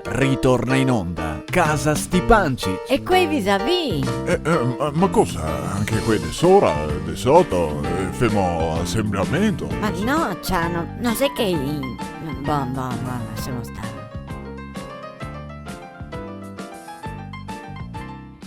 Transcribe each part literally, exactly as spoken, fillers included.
Ritorna in onda Casa Stipancich. E quei visavì? Eh, eh, ma, ma cosa? Anche quei de sora, de soto, eh, femo asembramento? Ma no, Ciano, no xe che i-, bon, bon, bon, lasemo star.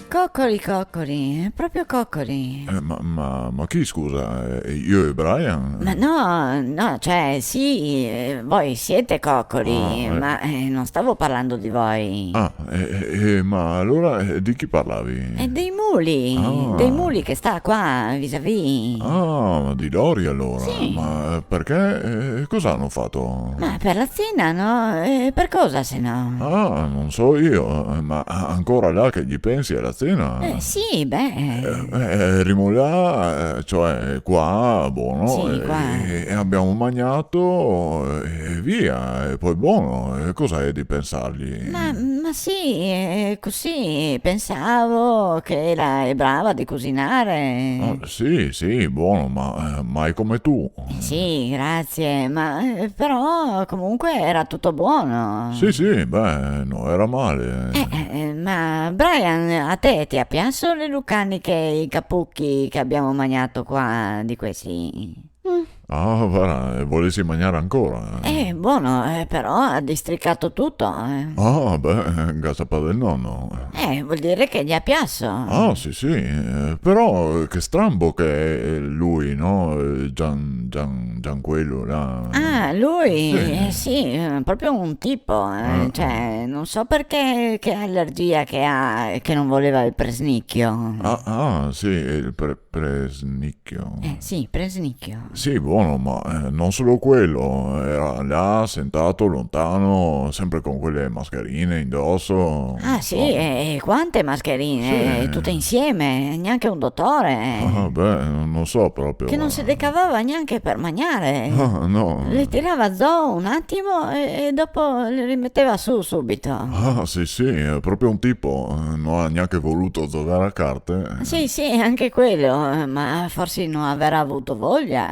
Cocoli, cocoli, proprio cocoli. Eh, ma, ma, ma chi, scusa? Eh, io e Brian? Ma no, no, cioè, sì, eh, voi siete cocoli, ah, eh, ma, eh, non stavo parlando di voi. Ah, eh, eh, eh, ma allora, eh, di chi parlavi? Eh, dei muli, ah, dei muli che sta qua, visavì. Ah, ma di lori allora? Sì. Ma, eh, perché? Eh, cosa hanno fatto? Ma per la cena, no? Eh, per cosa, se no? Ah, non so io, eh, ma a-, ancora là che gli pensi alla cena? Eh, sì, beh. Eh, eh, eh, rimo là, eh, cioè qua, buono, sì, eh, qua, e, e abbiamo magnato, eh, e via, e poi buono, e cosa è di pensargli? Ma, ma sì, eh, così, pensavo che lei è brava di cucinare. Ah, sì, sì, buono, ma, eh, mai come tu. Eh, sì, grazie, ma, eh, però comunque era tutto buono. Sì, sì, beh, no era male. Eh, eh, eh, ma Brian, a te ti ha piaso le lucaniche e i capuchi che abbiamo magnato qua di questi? Mm. Ah, varda, eh, volessi magnare ancora, eh. Eh, buono, eh, però ha districato tutto, eh. Ah, beh, eh, ga sapà del nono. Eh, vuol dire che gli ha piaso. Ah, sì, sì, eh, però, eh, che strambo che, eh, lui, no? Eh, Gian, Gian, Gianquelo, là. Ah, lui? Sì. Eh, sì, eh, proprio un tipo, eh, eh, cioè, non so perché, che allergia che ha, che non voleva il presnicchio. Ah, ah, sì, il pre-, presnicchio. Eh, sì, presnicchio. Sì, buono, ma, eh, non solo quello, era là, sentato, lontano, sempre con quelle mascherine indosso. Ah, sì, e, e quante mascherine, sì, tutte insieme, neanche un dottore. Ah, beh, non, non so proprio. Che non se decavava neanche per mangiare. Ah, no. Le tirava zo un attimo e, e dopo le rimetteva su subito. Ah, sì, sì, è proprio un tipo, eh, non ha neanche voluto giocare a carte. Sì, sì, anche quello, eh, ma forse non avrà avuto voglia.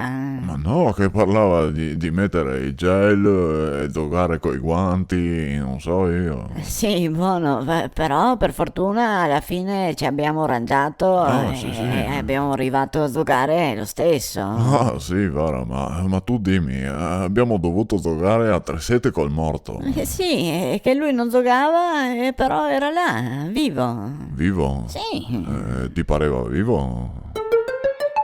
Ma no, che parlava di, di mettere il gel, eh, e giocare coi guanti, non so io. Sì, buono, pe-, però per fortuna alla fine ci abbiamo arrangiato, ah, e, sì, sì, e abbiamo arrivato a giocare lo stesso. Ah, sì, varda, ma, ma tu dimmi, eh, abbiamo dovuto giocare a tre sette col morto. Eh, sì, è che lui non giocava, eh, però era là, vivo. Vivo? Sì. Eh, ti pareva vivo?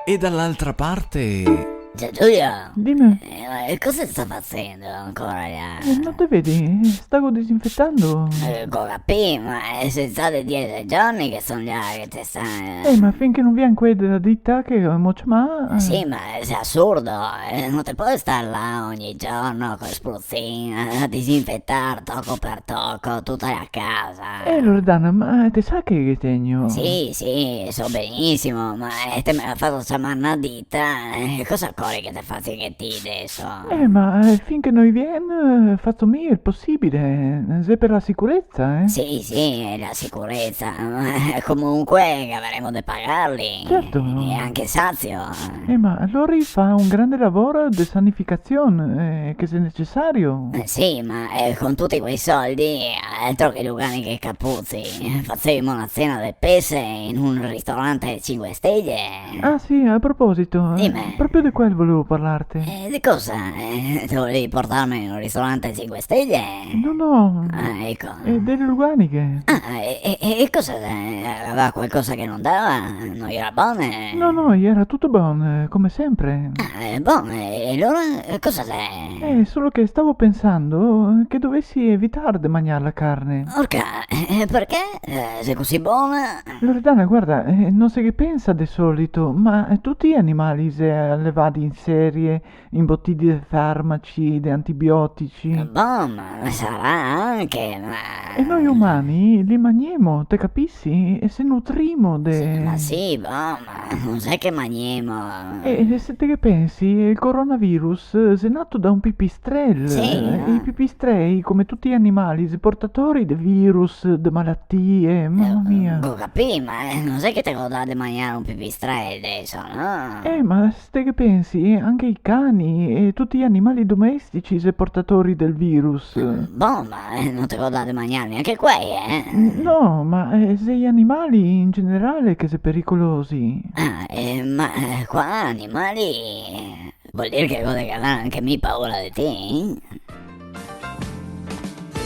E dall'altra parte? Zio Giulio! Dime. Eh, ma cosa sta facendo ancora là? Eh, non te vedi? Stavo disinfettando. Eh, go capì, ma xe za de diese giorni che son là che te sta. Eh, ma finché non vien quei dela dita che mo ciamà, eh. Sì, ma xe assurdo, eh, non te pol star là ogni giorno col spruzin a disinfettar toco per toco tuta la casa. Eh, Loredana, ma te sa che ghe tegno? Sì, sì, so benisimo, ma, eh, te me ga fato ciamar na dita, eh, cosa ocori che te fazi che ti deso? Eh, ma, eh, finché no i vien, eh, fazo mi el posibile, eh, xe per la sicureza, eh. Sì, sì, la sicureza, ma, eh, comunque gavaremo de pagarli. Certo. E anche sazio. Eh, ma alora i fa un grande lavoro de sanificazion, eh, che xe necesario. Eh, sì, ma, eh, con tuti quei soldi, altro che lucaniche e capuzi, fazevimo na cena de pese in un ristorante cinque stele. Ah, sì, a proposito, eh, dime, proprio de quel volevo parlare. Eh, de cosa? Eh, te volevi portarme in un ristorante cinque stele? No, no. Ah, eco. Eh, dele lucaniche. Ah, e, e, e cosa, eh, gaveva qualcosa che no ndava? No iera bone? No, no, iera tuto bon, eh, come sempre. Ah, eh, bon, e, e alora, eh, cosa xe? Eh, solo che stavo pensando che dovessi evitar de magnar la carne. Orca, eh, perché? Eh, xe cusì bona? Loredana, guarda, eh, no so che te pensi de solito, ma, eh, tuti i animali xe alevai in serie, imbotiti de farmaci, de antibiotici. Bon, ma sarà anche, ma... E noi umani li magnemo, te capisi? E se nutrimo de... Sì, ma sì, bon, ma no xe che magnemo. E, e se te ghe pensi, el coronavirus xe nato da un pipistrel. Sì, eh, no? I pipistrei, come tuti i animali, xe portatori de virus, de malatie, mama mia. Eh, go capì, ma, eh, no xe che te go dà de magnar un pipistrel deso, no? Eh, ma se te ghe pensi, Sì, anche i cani e tuti i animali domestici xe portatori del virus. Bon, ma, eh, no te go dà de magnarghe anche quei, eh? No, ma, eh, xe i animali in generale che xe pericolosi. Ah, eh, ma, eh, qua animali, eh, vol dir che go de gavar anche mi paura de ti?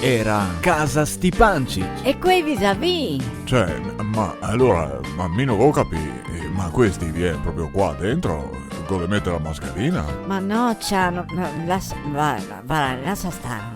Iera Casa Stipancich. E quei visavì? Cioè, ma alora, ma mi no go capì, eh, ma questi vien proprio qua dentro? Go de meter la mascherina? Ma no, Ciano, ma lasa, va, va, lasa star.